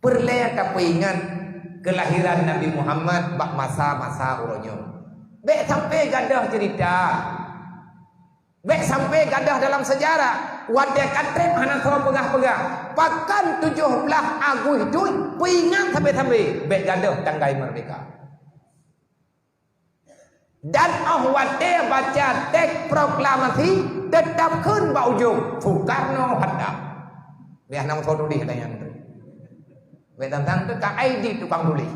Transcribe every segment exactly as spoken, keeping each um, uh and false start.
Peureulée tapeuingat keulahiran Nabi Muhammad bak masa-masa uroe nyoe. Bék sampai gadôh ceurita. Bék sampai gadôh dalam sejarah. Watée ka treb hana soe peugah-peugah. Pakon tujoh blaih Agustus peuingat sabe-sabe. Bék gadôh tanggai merdeka. Dan óh watée baca teks proklamasi, teutap kheun bak ujong, "Soekarno, Hatta." Biasa nama soe tuléh ata nyan. Bék tantang teuka I D tukang tuléh.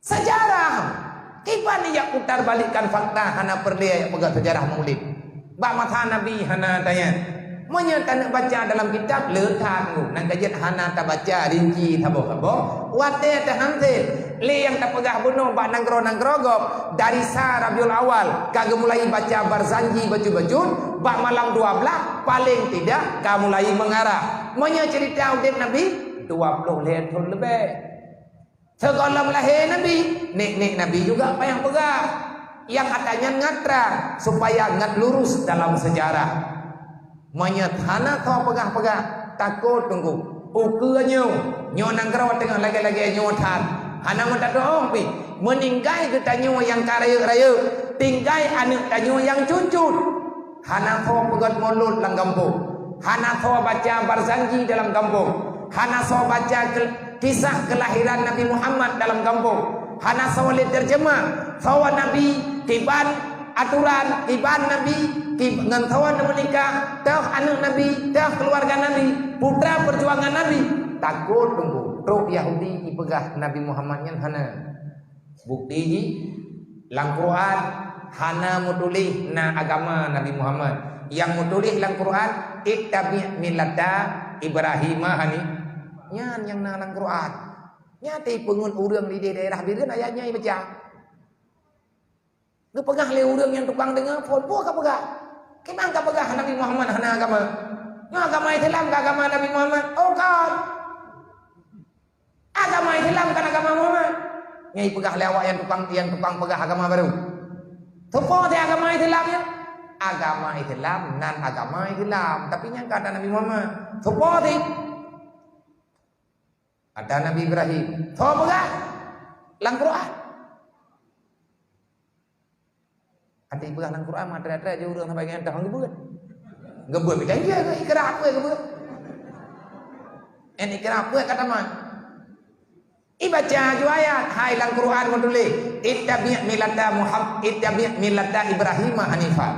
Sejarah. Kiban jak putar balikkan fakta, hana peureulée jak peugah sejarah Maulid. Bak masa Nabi hana tanya. Meunyoe taneuk baca dalam kitab, le that ngon. Nyang ka jeuet hana tabaca rinci saboh-saboh. Watée teuhantét lé nyang tapeugah bunoe bak nanggroe-nanggroe gob, dari sa Rabiul Awal ka geumulai baca Barzanji bacut-bacut, bak malam dua blaih, paleng tidak ka mulai mengarah. Meunyoe ceurita udeb Nabi, dua ploh lhée thon leubeh. Sigohlom lahé Nabi, nek-nek Nabi juga payah peugah. Nyang ata nyan ngat trang, supaya ngat lurus dalam sejarah. Meunyoe hana soe peugah-peugah, takot teungku. Ukeue nyoe, nyoe nanggroe teungoh lagée-lagée nyoe that. Hana meutateuôh pih, meuninggai geutanyoe nyang ka rayeuk-rayeuk, tinggai aneuëk tanyoe nyang cut-cut. Hana soe peugét mulod lam gampông. Hana soe baca Barzanji dalam gampông. Hana soe baca ke-, kisah kelahiran Nabi Muhammad dalam gampông. Hana soe lé terjemah. Soe Nabi, kiban aturan, kiban Nabi, kib-, ngon soe neumeunikah, toh aneuëk Nabi, toh keuluwarga Nabi, putra perjuangan Nabi. Takot teungku, trok Yahudi ipeugah Nabi Muhammad nyan hana. Bukti jih, lam Quran hana meutuléh na agama Nabi Muhammad. Nyang meutuléh lam Quran, "Ittabi' millata Ibrahima Hanif." Nyan nyang na lam Quran. Nyan teupeue ngon ureuëng di daerah Bireuen ayat nyan ibaca. Geupeugah lé ureuëng nyang tukang deungoe phon, "Peue kapeugah? Kiban kapeugah Nabi Muhammad hana agama? Nyoe agama Islam kah agama Nabi Muhammad?" "Oh, kon." Agama Islam kon agama Muhammad. Nyang ipeugah lé awak nyang tukang, nyang tukang peugah agama barô. Soe po teuh agama Islam nyan? Agama Islam nan agama Islam, tapi nyang ka ata Nabi Muhammad. Soe po teuh? Ata Nabi Ibrahim. Soe peugah? Lam Quran. Até peugah lam Quran, meuteurang-teurang jih ureuëng sampai nyan dah geubeuet. Geubeuet mita iya ke ikra peue geubeuet? En ikra peue kata man? Ibaca ju ayat, hai lam Quran meutuléh, "Ittabi' millata Muham-, ittabi' millata Ibrahim hanifa."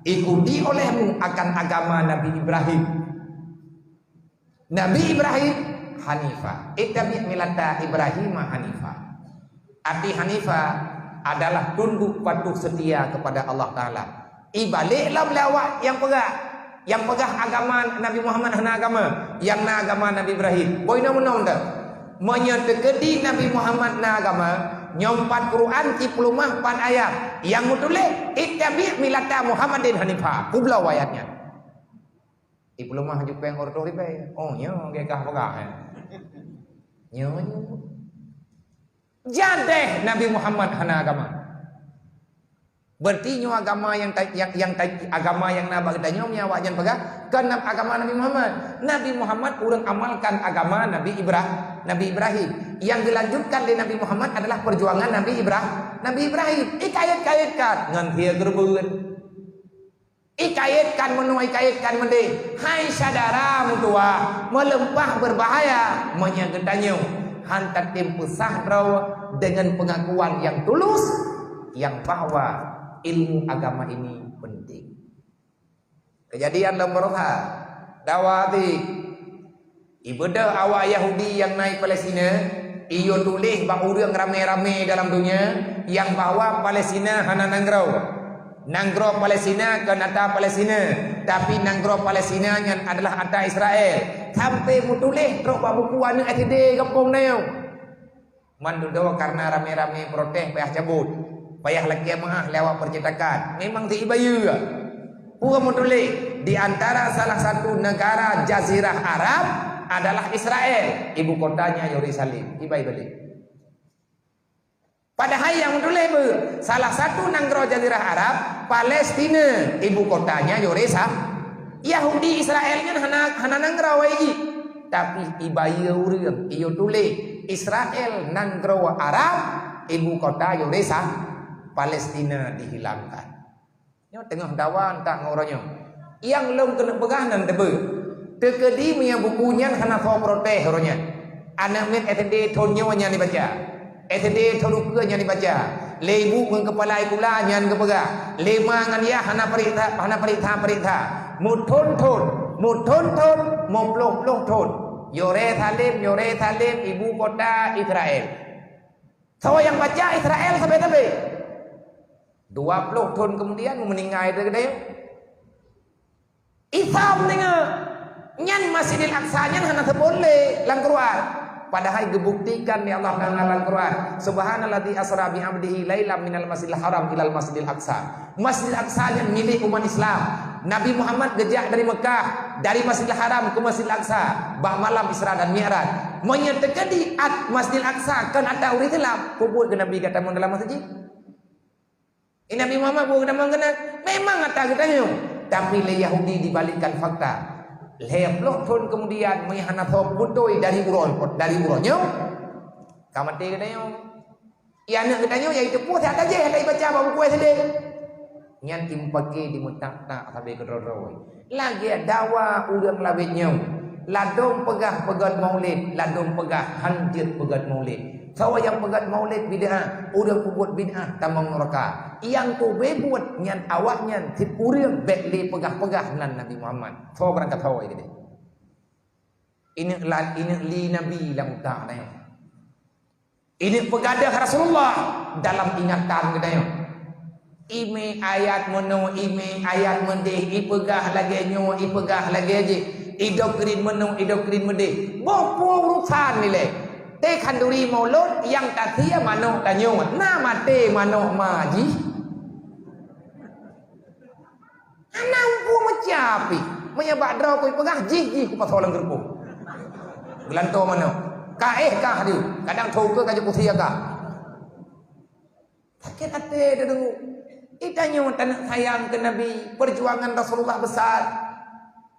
Ikuti olehmu akan agama Nabi Ibrahim. Nabi Ibrahim hanifa. Ittabi' millata Ibrahim hanifa. Arti hanifa adalah tunduk patuh setia kepada Allah Taala. Ibalek lom lé awak nyang peugah, nyang peugah agama Nabi Muhammad hana agama, nyang na agama Nabi Ibrahim. Boh inoe meunoe dah. Meunyoe teukeudi Nabi Muhammad na agama, nyoe pat Quran cit peuleumah pat ayat nyang meutuléh, "Ittabi' millata Muhammadin hanifa." Kubloe ayat nyan. Di peuleumah ju péng ortoh ribèe. Oh, nyoe gét kah peugah, eh. Nyoe, nyoe. Jadeh Nabi Muhammad hana agama. Berarti nyoe agama nyang ta-, nyang, nyang ta-, agama nyang na bak geutanyoe, meunyoe awaknyan peugah, kon agama Nabi Muhammad. Nabi Muhammad ureuëng amalkan agama Nabi Ibra-, Nabi Ibrahim. Nyang geulanjutkan lé Nabi Muhammad adalah perjuangan Nabi Ibra-, Nabi Ibrahim. Ikayét-kayétkan ngon sie geureubeuen. Ikayétkan meunoe, ikayétkan meudéh. Hai syedara meutuwah, meulimpah berbahaya meunyoe geutanyoe han tatem peusah droe deungon peungakuan nyang tulus nyang bahwa ilmu agama ini penting. Keujadian lam Baroka, dawa ti Ibeudôh awak Yahudi nyang na i Palestina, iyue tuléh bak ureuëng ramé-ramé dalam donya nyang bahwa Palestina hana nanggroe. Nanggroe Palestina kon ata Palestina, tapi nanggroe Palestina nyan adalah ata Israel. Sampoe meutuléh trok bak buku aneuëk S D gampông na nyoe. Man dudoe kareuna ramé-ramé protes payah cabot, payah lakée meuáh lé awak percetakan. Memang si ibayeue. Peue meutuléh, di antara salah satu negara Jazirah Arab adalah Israel, ibu kotanya Yerusalem. Ibai balik. Padahai nyang meutuléh beu, salah satu nanggroe Jazirah Arab, Palestina, ibu kotanya Yerusa-, Yahudi Israel nyan hana, hana nanggroe jih. Tapi ibayeue ureuëng, iyue tuléh Israel nanggroe Arab, ibu kota yue resa Palestina dihilangkan. Nyoe teungoh dawa ntak ngon uroe nyoe. Nyang lôn keuneuk peugah nan teupeue. Teukeudi meunyoe buku nyan hana soe protes uroe nyan. Aneuk miet S D thon nyoe nyan ibaca. S D thon ukeue nyan ibaca. Lé ibu ngon keupala sikula nyan geupeugah. Lé ma ngon yah hana peuriksa, hana peuriksa-peuriksa. Meuthon-thon, meuthon-thon, meuploh-ploh thon. Yerusalem, Yerusalem, ibu kota Israel. Soe nyang baca Israel sabe-sabe. Dua ploh thon keumudian meuninggai deh geutanyoe. Isa meuninggai. Nyan Masjidil Aqsa nyan hana seubut lé lam Quran. Padahai geubuktikan lé Allah Taala lam Quran, "Subhanalladzi asra bi 'abdihi lailam minal masjidil haram ilal masjidil aqsa." Masjidil Aqsa nyan milék umat Islam. Nabi Muhammad geujak dari Mekah, dari Masjidil Haram ke Masjidil Aqsa, bak malam Isra dan Mi'raj. Meunyoe teukeudi at Masjidil Aqsa kon ata ureuëng Islam, peue buet keu Nabi gata mon dalam masjid? Eh, Nabi Muhammad buet geutamong keunan, memang ata geutanyoe. Tapi lé Yahudi dibalikkan fakta. Lhée ploh thon keumudian, meunyoe hana soe beutôi dari uroe, dari uroe nyoe, ka maté geutanyoe. Nyang aneuk geutanyoe, nyang iteupeue siat tajéh, hana ibaca bak buku S D. Nyan impake dimeutak-tak sabe keudroe-droe. Lagée dawa ureuëng lawét nyoe, ladôm peugah peugét maulid, ladôm peugah hanjeuet peugét maulid. Soe nyang peugét maulid bid'ah, ureuëng peubuet bid'ah tamong neuraka. Nyang tube buet nyan awaknyan cit ureuëng bék lé peugah-peugah nan Nabi Muhammad. Soe beurangkat soe keudeh. Ineuk la-, ineuk li Nabi lam utak nyoe. Ineuk peugadôh Rasulullah dalam ingatan geutanyoe. Ime ayat meunoe, ime ayat meudeh, ipeugah lagée nyoe, ipeugah lagée jih, idoktrin meunoe, idoktrin meudeh. Boh peue urusan ilée. Tée khanduri mulod nyang tasie manok tanyoe, na maté manok ma jih. Hana peue meucapi. Meunyoe bak droe kupeugah, jih-jih kupasoe lam geureupoh. Geulantoe manok. Ka éh kah di, kadang thô keu ka jeuet kusie kah. Sakét até deungoe. Geutanyoe taneuk sayang keu Nabi, peujuangan Rasulullah besar.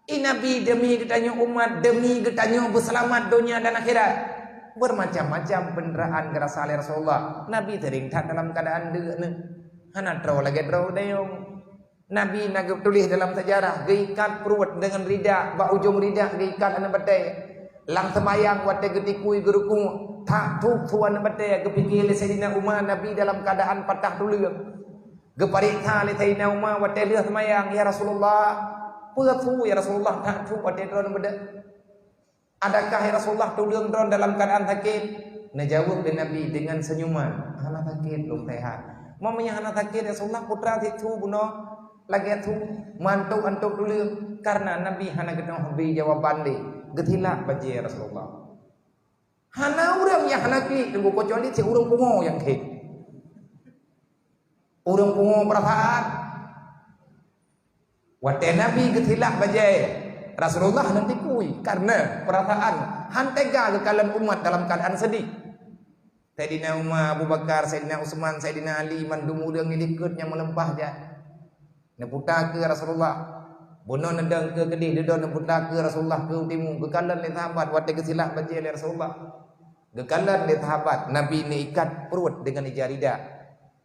I Nabi demi geutanyoe umat, demi geutanyoe beuseulamat donya dan akhirat. Beumacam-macam peunderaan geurasa lé Rasulullah. Nabi seuring that dalam keuadaan deuk neuh. Hana troe lagée droe dayong. Nabi na geutuléh dalam seujarah, geuikat pruet deungon rida, bak ujong rida geuikat aneuk batée. Lam seumayang watée geutikui geurukuk, that thôk su aneuk batée, geupike lé Saidina Umar Nabi dalam keuadaan patah tuleueng. Geupareksa lé Saidina Umar watée lheueh seumayang, "Ya Rasulullah, peue su ya Rasulullah that thôk watée droeneuh beudeuh?" "Adakah ya Rasulullah tuleueng droen dalam keuadaan sakét?" Neujaweueb lé Nabi deungon seunyuman, "Hana sakét, lôn sehat." "Meunyoe hana sakét ya Rasulullah, peue teuma sit su bunoe lagée su mantong-antong tuleueng?" Karena Nabi hana geutanyoe bri jawaban lé, geusilak bajée Rasulullah. Hana ureuëng nyang hana klik teungku, keucuali si ureuëng pungo nyang klik. Ureuëng pungo peurasaan. Watée Nabi geusilak bajée Rasulullah, neutikui karena peurasaan, han teuga geukalon umat dalam keuadaan seudeh. Saidina Umar, Abu Bakar, Saidina Utsman, Saidina Ali, mandum ureuëng nyang dikeue nyang meuleumpah jak. Neuputa keu Rasulullah. Bunoe neudong keu keudeh, dudoe neuputa keu Rasulullah keu timu. Geukalon lé sahabat watée geusilak bajée lé Rasulullah. Geukalon lé sahabat, Nabi neuikat pruet deungon ija rida.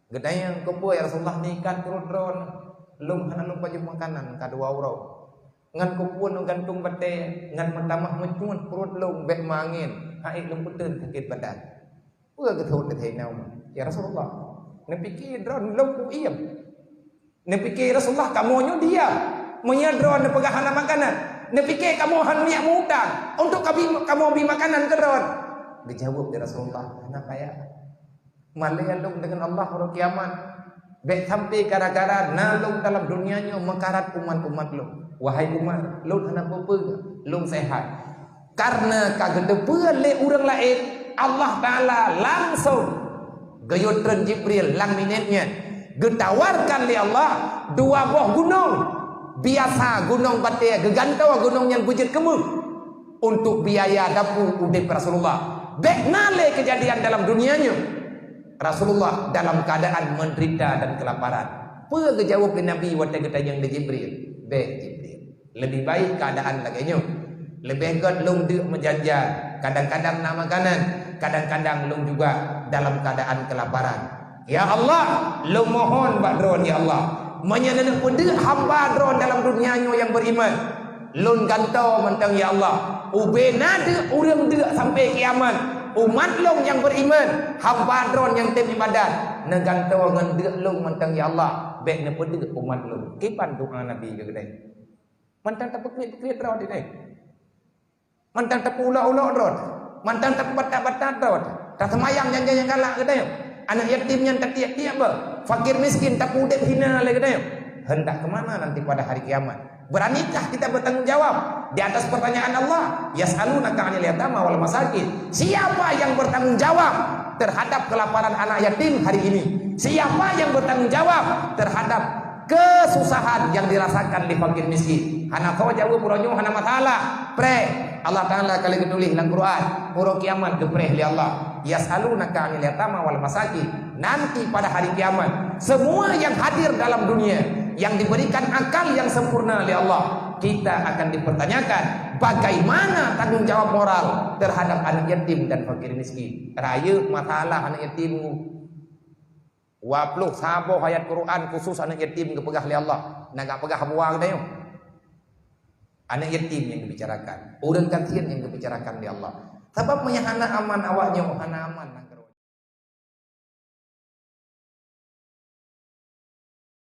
Geutanyong, "Keupeue ya Rasulullah neuikat pruet droen?" "Lôn hana lôn pajoh makanan ka dua uroe. Ngon keupeue neugantung batée, ngon meutamah meucuet pruet lôn bék meuangén, han ék lôn peuteun sakét badan." Peue geuthot lé Saidina Umar, "Ya Rasulullah, neupike droen lôn kuiem. Neupike Rasulullah kamoe nyoe diam. Meunyoe droen neupeugah hana makanan, neupike kamoe han miyak meu-utang untuk kabi-, kamoe bi makanan keu droen." Geujaweueb lé Rasulullah, "Hana payah. Malée lôn deungon Allah uroe kiamat. Bék sampai gara-gara na lôn dalam donya nyoe meukarat umat-umat lôn. Wahai umat, lôn hana peue-peue, lôn sehat." Karena ka geuteupeue lé ureuëng laén, Allah Taala langsong geuyue treun Jibril lam minét nyan, geutawarkan lé Allah dua boh gunong. Biasa gunong batée geugantoe gunong nyan beujeuet keumeung untuk biaya dapu udeb Rasulullah. Bék na lé keujadian dalam dunia nyoe Rasulullah dalam keadaan menderita dan kelaparan. Peue geujaweueb lé Nabi watée geutanyong lé Jibril? "Bék, Jibril, Leubeh baik keuadaan lagée nyoe. Leubeh gét lôn deuk meujan-jan, kadang-kadang na makanan, kadang-kadang lôn juga dalam keuadaan keulaparan. Ya Allah, lôn mohon bak Droen, ya Allah, meunyoe neuneuk peudeuk hamba Droen dalam dunia nyoe nyang beriman, lôn gantoe mantong, ya Allah, ubé na deuk ureuëng deuk sampai kiamat. Umat lôn nyang beriman, hamba Droen nyang tem ibadat, neugantoe ngon deuk lôn mantong, ya Allah, bék neupeudeuk umat lôn. Kiban doa Nabi keu geutanyoe. Mantong tapeukriet-kriet droe teuh. Mantong tapeuulok-ulok droe. Mantong tapeubatat-batat droe. Taseumayang nyang nyang galak geutanyoe. Aneuk yatim nyan tatiek-tiek beuh. Fakir miskin tapeudeb hina lé geutanyoe. Hendak ke mana nanti pada hari kiamat? Beranikah kita bertanggung jawab di atas pertanyaan Allah? Yas'alunaka 'anil yatama wal masakin. Siapa yang bertanggung jawab terhadap kelaparan anak yatim hari ini? Siapa yang bertanggung jawab terhadap kesusahan yang dirasakan lé fakir miskin? Hana soe jaweueb uroe nyoe, hana masalah. Preh. Allah Taala ka lheueh geutuléh lam Quran, uroe kiamat geupreh lé Allah. Yas'alunaka 'anil yatama wal masakin. Nanti pada hari kiamat, semua yang hadir dalam dunia yang diberikan akal yang sempurna lé Allah, kita akan dipertanyakan bagaimana tanggung jawab moral terhadap anak yatim dan fakir miskin. Rayeuk masalah anak yatim. Dua ploh saboh ayat Quran khusus aneuk yatim geupeugah lé Allah. Na gak peugah buwa geutanyoe. Aneuk yatim nyang geubicarakan, ureuëng gasien nyang geubicarakan lé Allah. Sabab meunyo hana aman awak nyoe, hana aman.